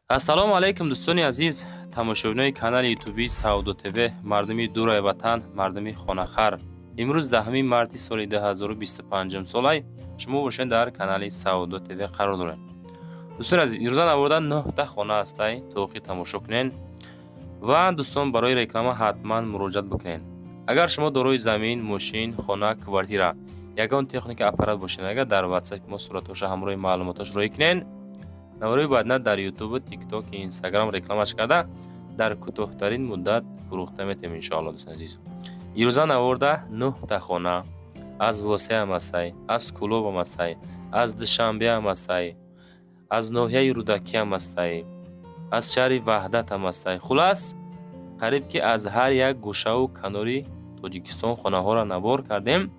Ассалому алайкум, дӯстони азиз, тамошобинони канали ютубии Савдо ТВ, мардуми дураи ватан, мардуми хонахар. Имрӯз 10 марти соли 2025 солай, шумо бошед, дар канали Савдо ТВ қарор доред. Дӯстони азиз, имрӯза наворда нӯҳта хона ҳастай, то охир тамошо кунед ва дӯстон, барои реклама ҳатман муроҷиат бикунед. Агар шумо дорои замин, мошин, хона, квартира, ягон техника, аппарат бошед, агар дар ватсапи мо суратҳоша ҳамроҳи маълумотош роҳӣ кунед, навораи баъдна дар ютубу, Тикток, Инстаграм рекламаш карда, дар кӯтоҳтарин муддат фурӯхта метавем, иншоалло. Дӯстони азиз, ирӯза наворда нӯҳта хона аз Восеам ҳастай, аз Кӯлобам ҳастай, аз Душанбеам ҳастай, аз ноҳияи Рӯдакиам ҳастай, аз шаҳри Ваҳдатам ҳастай. Хулас, қариб ки аз ҳар як гӯшаву канори Тоҷикистон хонаҳоро навор кардем.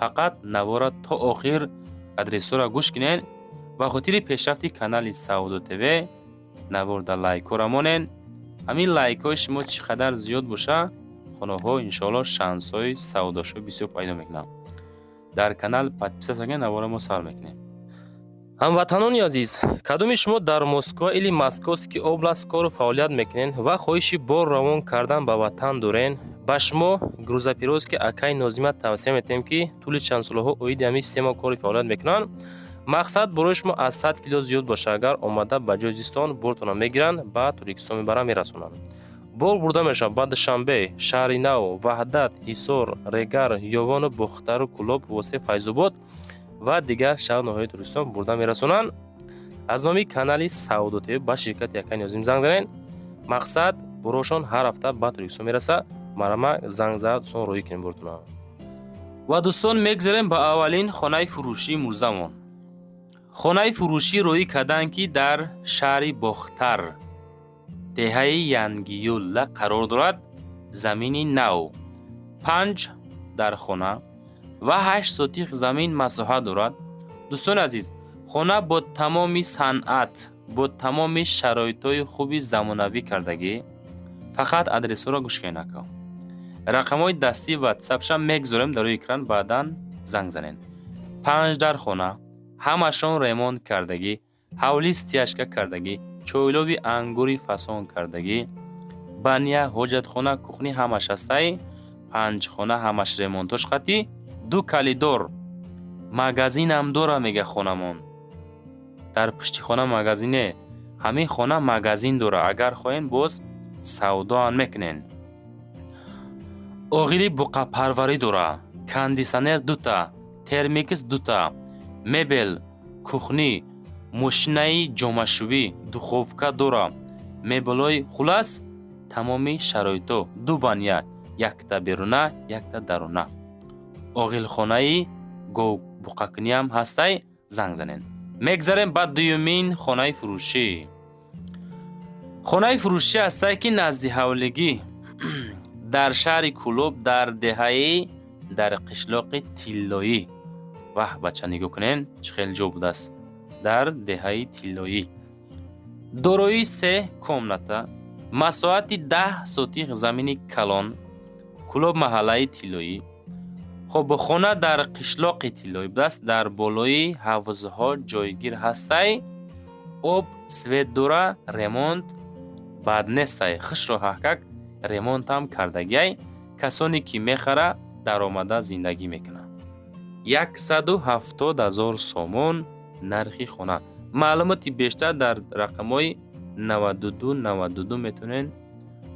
Фақат навора то охир, адресҳоро гӯш кунед. Ба хотири пешрафти канали Савдо ТВ наворда лайкҳоро монед. Ҳамин лайкҳои шумо чӣ қадар зиёд боша, хонаҳо, иншоалло, шансҳои савдошавӣ бисёр пайдо мекунанд. Дар канал подписаться кунед, навора мо сар мекунем. Ҳамватанони азиз, кадоми шумо дар Москва или Московский область кору фаъолият мекунед ва хоҳиши бор равон кардан ба ватан дорен, ба шумо грузоперевозки акаи Нозима тавсия метиҳем, ки тӯли чанд солаҳо оиди ҳамин система кори фаъолият мекунанд. Мақсад, борои шумо аз 100 кило зиёд боша, агар омада ба ҷои зистон бортона мегиранд, ба Тоҷикистон мебаранд, мерасонанд. Бор бурда мешавад ба Душанбе, Шаҳри Нав, Ваҳдат, Ҳисор, Регар, Ёвону Бохтару Кӯлоб, Восе, Файзобод ва дигар шаҳру ноҳияи Тоҷикистон бурда мерасонанд. Аз номи канали Савдо ТВ ба ширкати акаи Нозим занг занед. Мақсад, борошон ҳар ҳафта ба Тоҷикистон мераса. Марама, занг зада, дӯстон, роҳӣ кунем бортона. Ва, дӯстон, мегзарем ба аввалин хонаи фурӯшии мурзамон. Хонаи фурӯшӣ роҳӣ карданд, ки дар шаҳри Бохтар, деҳаи Янгиюлла қарор дорад. Замини нав, панҷ дар хона ва 8 сотих замин масоҳат дорад. Дӯстони азиз, хона бо тамоми санъат, бо тамоми шароитҳои хуби замонавӣ кардагӣ. Фақат адресҳоро гӯш кунед, ака. Рақамҳои дастии ватсапша мегузорем дар рӯи экран, баъдан занг занед. Панҷ дар хона, ҳамашон ремонт кардагӣ, ҳавлӣ стяжка кардагӣ, чойлови ангури фасон кардагӣ, баня, ҳоҷатхона, кухня ҳамаш ҳастай. Панҷ хона ҳамаш ремонтош қатӣ, ду коридор, магазинам дора, мега хонамон. Дар пушти хона магазине, ҳамин хона магазин дора. Агар хоҳем, боз савдоам мекунен. Оғили буқапарварӣ дора, кондитсионер дута, термикс дута, мебел, кухня, мошинаи ҷомашӯӣ, духовка дора, мебелҳои, хулас, тамоми шароитҳо. Ду баня, якта беруна, якта даруна, оғилхонаи говбуқакуниам ҳастай. Занг занед. Мегзарем ба дуюмин хонаи фурӯшӣ. Хонаи фурӯшӣ ҳастай, ки назди ҳавлигӣ, дар шаҳри Кӯлоб, дар деҳаи, дар қишлоқи Тиллоӣ. Ваҳ, бача, нигоҳ кунен, чӣ хел ҷо будааст. Дар деҳаи Тиллоӣ, дорои се комната, масоҳати 10 сотих замини калон, Кӯлоб, маҳаллаи Тиллоӣ. Хоб, хона дар қишлоқи Тиллоӣ будааст, дар болои ҳавзҳо ҷойгир ҳастай. Об, свет дора, ремонт бад нестай, хушро ҳаҳкак ремонтам кардагиай. Касоне ки мехара, даромада зиндагӣ мекунанд. 170 000 сомон нархи хона. Маълумоти бештар дар рақамҳои 92 92 метавонед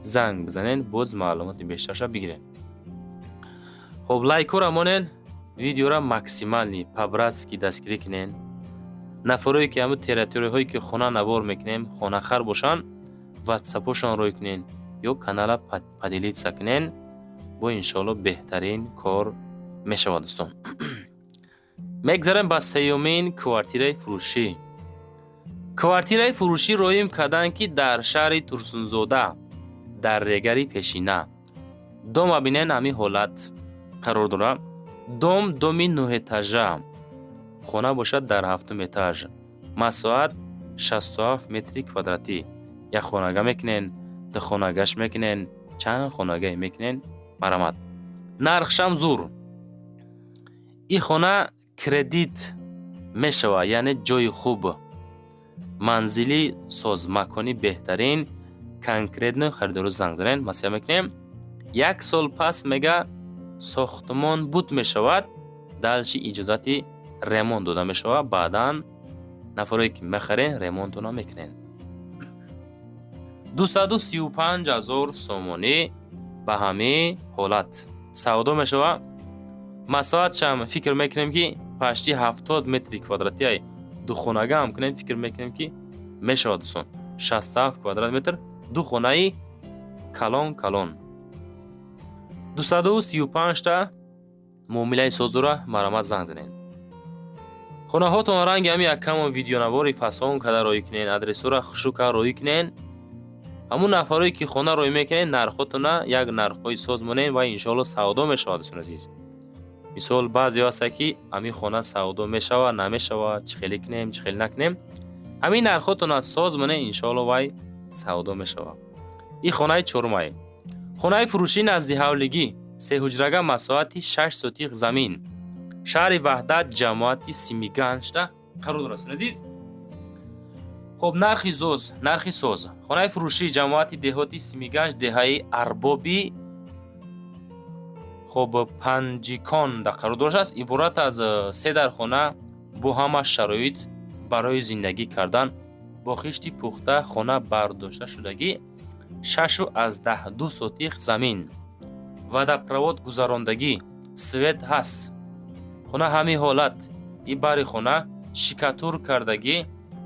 занг бизанед, боз маълумоти бештарша бигиред. Хоб, лайкҳоро монед, видеоро максимально по-братски дастгирӣ кунед. Нафарое ки ҳамун территорияҳое ки хона навор мекунем, хонахар бошанд, ватсапҳошон рой кунед ё канала поделиться кунед. Бо иншоалло беҳтарин кор мешавад. Дӯстон, мегзарем ба сеюмин квартираи фурӯшӣ. Квартираи фурӯшӣ роим карданд, ки дар шаҳри Турсунзода, дар Регари пешина. Дома бинен, ҳамин ҳолат қарор дорад. Дом доми нӯҳэтажа, хона бошад дар ҳафтум этаж, масоҳат 67 метри квадратӣ. Як хонага мекунен, ду хонагаш мекунен, чанд хонагае мекунен, марҳамат. Нархшам зур. Ин хона кредит мешавад, яъне ҷои хуб. Манзили соз, макони беҳтарин, конкретно харидору занг занен, маслиҳат мекунем. Як сол пас, мега, сохтмон буд мешавад, дальше иҷозати ремонт дода мешавад. Баъдан нафарое ки мехарен, ремонтона мекунен. 235 000 сомонӣ ба ҳамин ҳолат савдо мешавад. Масоҳатшам фикр мекунем, ки почти 70 метри квадратиай. Духонага ҳам кунем, фикр мекунем, ки мешавад, дӯстон, 67 квадрат метр, ду хонаи калон калон. 235-та муомилаи соз дора. Марҳамат, занг занед. Хонаҳотон ранги ҳами яккамон видеонавори фасон када роӣ кунен, адресҳоро хушука роӣ кунен. Ҳамун нафарое ки хона роӣ мекунен, нархотона як нархҳои соз монен ва иншоалло савдо мешавад. Дӯстон азиз, мисол, баъзеҳо ҳаста, ки ҳамин хона савдо мешавад, намешавад, чӣ хеле кунем, чӣ хеле накунем. Ҳамин нархотона соз монен, иншоалло вай савдо мешавад. Ин хонаи чорумае. Хонаи фурӯшӣ назди ҳавлигӣ, сеҳуҷрага, масоҳати 6 сотих замин, шаҳри Ваҳдат, ҷамоати Симиганҷда қарор дорад, дӯстони азиз. Хуб, нархи соз, нархи соз. Хонаи фурӯшӣ, ҷамоати деҳоти Симиганҷ, деҳаи Арбоби, хуб, Панҷикон дар қарор доштааст. Иборат аз се дархона бо ҳама шароит барои зиндагӣ кардан, бо хишти пухта хона бардошта шудагӣ, 6,2 сотих замин, водопровод гузарондагӣ, свет ҳаст. Хона ҳамин ҳолат и бари хона штукатур кардагӣ,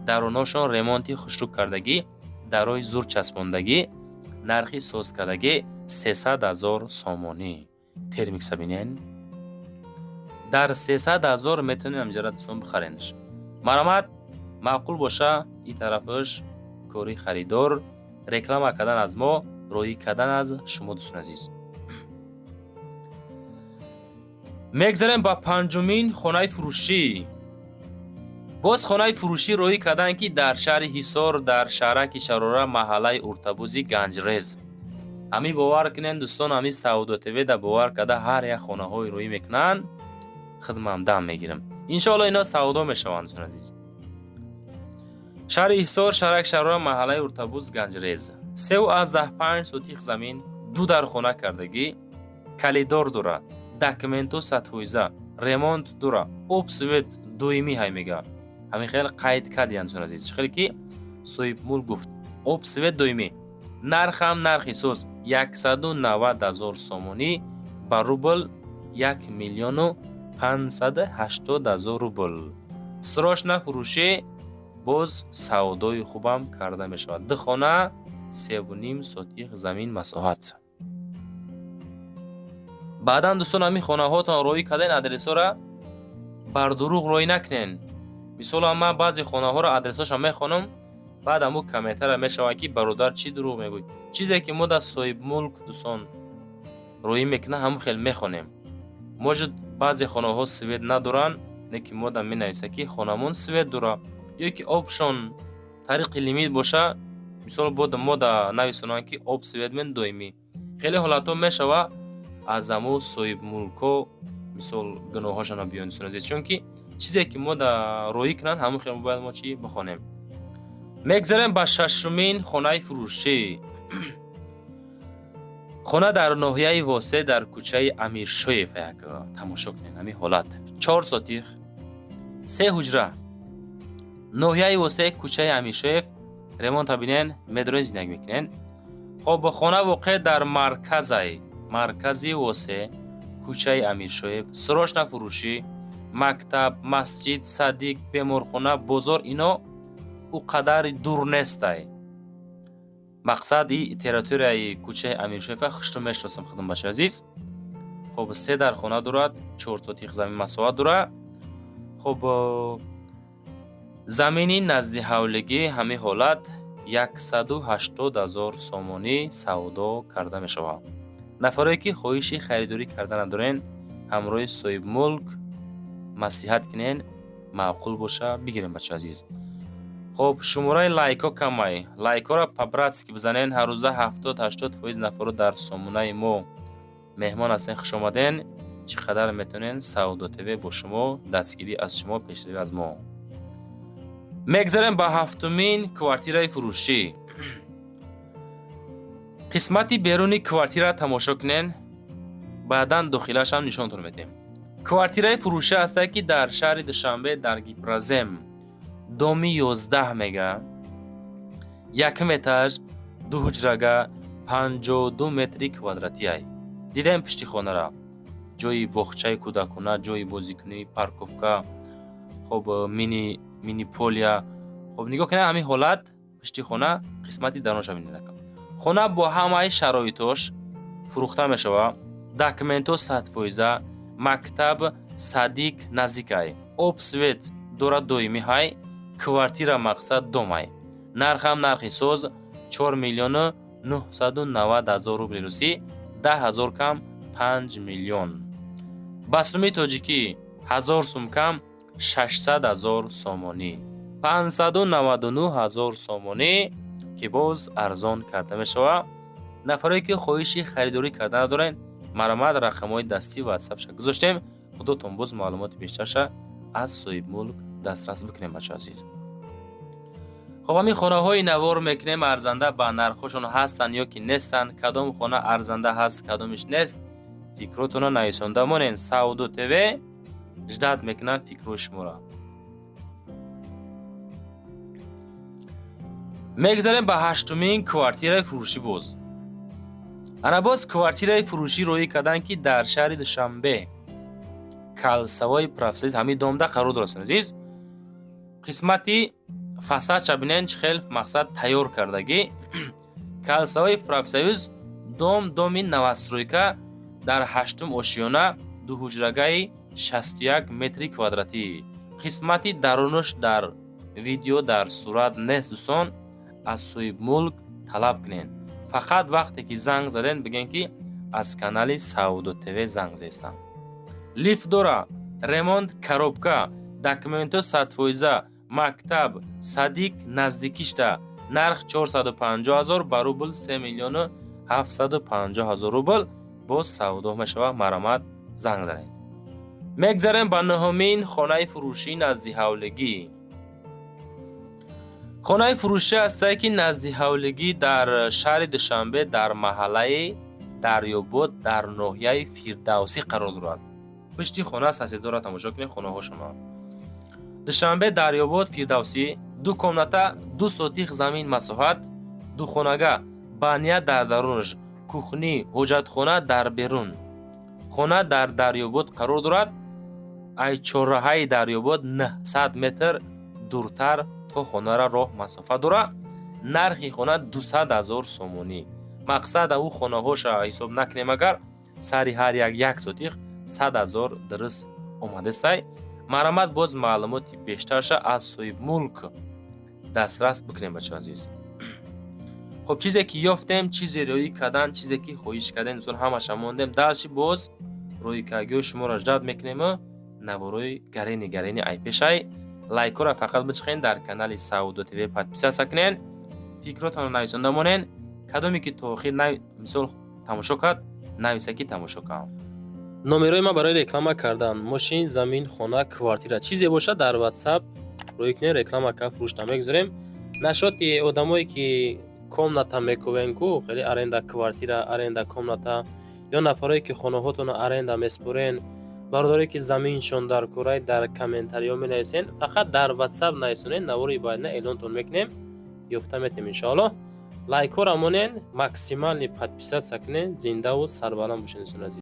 даруношон ремонти хушрӯ кардагӣ, дарои зур часпондагӣ. Нархи созкардагӣ 300 000 сомонӣ. Термикса бинен, дар 300 000 метавонед ҳамҷара, дӯстон, бихаренаш. Марҳамат, маъқул боша, и тарафаш кори харидор, реклама кардан аз мо, роӣ кардан аз шумо, дӯстони азиз. Мегзарем ба панҷумин хонаи фурӯшӣ. Боз хонаи фурӯшӣ роӣ карданд, ки дар шаҳри Ҳисор, дар шаҳраки Шарора, маҳаллаи Уртабузи Ганҷрез. Ҳамин бовар кунен, дӯстон, ҳамин Савдо ТВ да бовар карда ҳар як хонаҳои роӣ мекунанд, хидмам дам мегирам. Иншоалло ино савдо мешаванд, дӯстони азиз. Шаҳри Ҳисор, шаҳрак Шарора, маҳаллаи Уртабуз, Ганҷрез, 3,5 сотих замин, ду дархона кардагӣ, калидор дорад, документу 100%, ремонт дора, об, свет доимӣ ҳай, мега. Ҳамин хел қайд кардиян, дӯстони азиз, чӣ хеле ки соҳибмулк гуфт, об, свет доимӣ. Нархам нархи соз 190 000 сомонӣ, ба рубл 1 580 000 рубл. Срочно фурӯшӣ, боз савдои хубам карда мешавад. Ду хона, 3,5 сотих замин масоҳат. Баъдан, дӯстон, ҳамин хонаҳотон роӣ карден, адресҳоро бардурӯғ роӣ накунен. Мисол, ман баъзе хонаҳоро адресҳошро мехонам, баъд ҳамун комментария мешавад, ки бародар, чӣ дурӯғ мегӯй. Чизе ки мо дар соҳибмулк, дӯстон, роӣ мекунад, ҳамун хел мехонем. Может, баъзе хонаҳо свет надоранд, не ки мо да менависад, ки хонамон свет дора, ё ки обшон тариқи лимит боша. Мисол, мо да нависонанд, ки об, свет мен доимӣ. Хеле ҳолатҳо мешава, аз ҳамун соҳибмулкҳо, мисол, гуноҳҳошонро биён, дӯстони азиз, чунки чизе ки мо да роӣ кунанд, ҳамун хел бояд мо чӣ бихонем. Мегзарем ба шашумин хонаи фурӯшӣ. Хона дар ноҳияи Восе, дар кӯчаи Амиршоев. Як тамошо кунед ҳамин ҳолат: 4 сотих, се ҳуҷра, ноҳияи Восе, кӯчаи Амиршоев. Ремонта бинен, медрои зиндагӣ мекунен. Хоб, хона воқеъ дар марказай, маркази Восе, кӯчаи Амиршоев. Срочно фурӯшӣ. Мактаб, масҷид, садик, беморхона, бозор ино ӯ қадар дур нестай. Мақсад, и территорияи кӯчаи Амиршоева хушрӯ мешиносам худам, бачаи азиз. Хоб, се дар хона дорад, 4 сотих замин масоҳат дорад. Хоб, замини назди ҳавлигӣ, ҳамин ҳолат 180 000 сомонӣ савдо карда мешавад. Нафарое ки хоҳиши харидорӣ карда надорен, ҳамроҳи соҳибмулк маслиҳат кунен, маъқул боша, бигирем, бачаи азиз. Хоб, шумораи лайкҳо камай, лайкҳоро по-братски бизанен. Ҳаррӯза 70-80% нафарро дар сомонаи мо меҳмон ҳастен, хушомаден. Чӣ қадар метавонен, Савдо ТВ бо шумо, дастгирӣ аз шумо, пешравӣ аз мо. Мегзарем ба ҳафтумин квартираи фурӯшӣ. Қисмати беруни квартира тамошо кунен, баъдан дохилашам нишонтон медиҳем. Квартираи фурӯшӣ ҳастае, ки дар шаҳри Душанбе, дар Гипрозем, доми 11 мега, якум этаж, ду ҳуҷрага, 52 метри квадратиай. Дидем пишти хонара: ҷои боғчаи кӯдакона, ҷои бозикунӣ, парковка, хоб, мини поля. Хоб, нигоҳ кунед, ҳамин ҳолат пишти хона, қисмати даронша бинед. Хона бо ҳамаи шароитош фурӯхта мешавад. Документҳо 100%, мактаб, садик наздикай, об, свет дорад, доимӣ ҳай. Квартира, мақсад, домай. Нархам нархи соз: 4 миллиону 990 ҳазор рубли русӣ, 10 ҳазор кам, 5 миллион. Ба суми тоҷикӣ 1000 сум кам, 600 ҳазор сомонӣ, 599 ҳазор сомонӣ, ки боз арзон карда мешавад. Нафарое ки хоҳиши харидорӣ карда надоред, марҳамат, рақамҳои дастӣ ватсапша гузоштем, худотон боз маълумоти бештарша аз соҳибмулк дастрас бикунем, бачо азиз. Хоб, ҳамин хонаҳои навор мекунем, арзанда ба нархҳошон ҳастанд ё ки нестанд, кадом хона арзанда ҳаст, кадомиш нест, фикротонро нависонда монед. Савдо ТВ ждать мекунад фикрҳои шуморо. Мегзарем ба ҳаштумин квартираи фурӯшӣ. Боз ана боз квартираи фурӯшӣ роҳӣ карданд, ки дар шаҳри Душанбе, Кольцевой Профсоюз, ҳамин домда қарор дорад. Азиз, қисмати фасадша бинен, чӣ хел, мақсад, тайёр кардагӣ. Кольцевой Профсоюз, дом, доми новостройка, дар ҳаштум ошёна, дуҳуҷрагаи 61 метри квадратӣ. Қисмати дарунаш дар видео, дар сурат нест, дӯстон, аз соҳибмулк талаб кунед. Фақат вақте ки занг заден, бигӯен, ки аз канали Савдо ТВ занг зестам. Лифт дора, ремонт коробка, документҳо 100%, мактаб, садик наздикишта. Нарх 450 ҳазор, ба рубл 3 миллиону 750 ҳазор рубл, боз савдо мешавад. Марҳамат, занг занед. Мегзарем ба нуҳумин хонаи фурӯшӣ назди ҳавлигӣ. Хонаи фурӯшӣ ҳастае, ки назди ҳавлигӣ, дар шаҳри Душанбе, дар маҳаллаи Дарёбод, дар ноҳияи Фирдавсӣ қарор дорад. Пушти хона соседора тамошо кунед, хонаҳошонро. Душанбе, Дарёбод, Фирдавсӣ, ду комната, 2 сотих замин масоҳат, духонага, баня дар дарунаш, кухня, ҳоҷатхона дар берун. Хона дар Дарёбод қарор дорад. Ай чорраҳаи Дарёбод 900 метр дуртар то хонара роҳ масофа дорад. Нархи хона 200 ҳазор сомонӣ. Мақсад, ӯ хонаҳоша ҳисоб накунем, агар сари ҳар як як сотих 100 ҳазор дуруст омадастай. Марҳамат, боз маълумоти бештарша аз соҳибмулк дастрас бикунем, бачо азиз. Хоб, чизе ки ёфтем, чизе роӣ кардан, чизе ки хоҳиш кардем, дӯстон, ҳамаша мондем. Дальше боз роикагиҳои шуморо ждать мекунему наворои гарени гарени айпешай. Лайкҳоро фақат бичиқен, дар канали Савдо ТВ подписаться кунен, фикротонро нависонда монен. Кадоме ки то охир, мисол, тамошо кард, нависа, ки тамошо кардам. Номерои ман барои реклама кардан мошин, замин, хона, квартира, чизе бошад, дар ватсап рӯй кунен, реклама ка фурӯш намегузорем. Нашоти одамое ки комната мекувен ку, хеле аренда квартира, аренда комната, ё нафарое ки хонаҳотонро аренда меспорен, бародарое ки заминшон дар курай, дар комментариҳо менависен. Фақат дар ватсап нависонед, навори баъдина эълонтон мекунем, ёфта метем, иншоаллоҳ. Лайкҳоро монен, максимальный подписаться кунен. Зиндаву сарбаланд бошед, дӯстони азиз.